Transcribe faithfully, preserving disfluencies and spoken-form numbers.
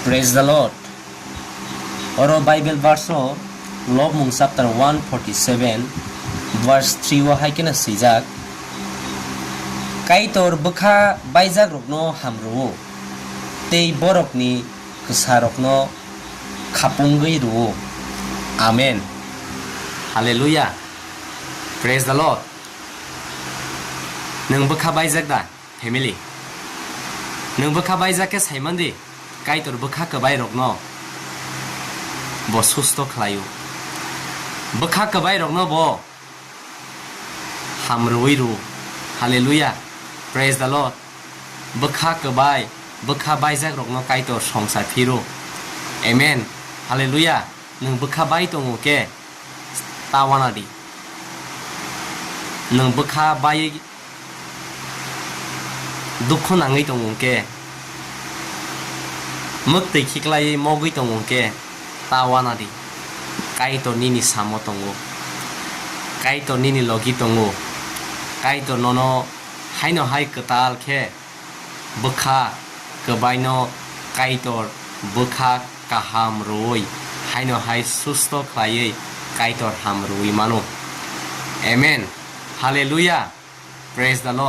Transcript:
Praise the Lord. Oro Bible verse o Lobmung chapter one forty-seven verse three o hai kheno swijak, "Kaitor bwkha baijak rokno hamrwo, tei borokni kwsa rokno khapungwi rwo." Amen. Hallelujah. Praise the Lord. Nwng bwkha baijak da? Family, nwng bwkha baijak khe saiman di, Kaitor bwkha kwbai rokno bo susto khlaio. Bwkha kwbai rokno bo hamrwi rwo. Hallelujah. Praise the Lord. Bwkha kwbai, bwkha baijak rokno Kaitor songsa phiro. Amen. Hallelujah. Nwng bwkha bai tongo khe ta wana di. Nwng bwkha bai dukhu nangwi tongo hwnkhe, mwktwi khiklaiwi mogwi tongo hwnkhe, ta wana di. Kaitor nini samo tongo. Kaitor nini logi tongo. Kaitor nono haino hai kwtal khe bwkha kwbaino Kaitor bwkha kaham rwui haino hai susto khlaiwi Kaitor ham rwui mano. Amen. Hallelujah. Praise the Lord.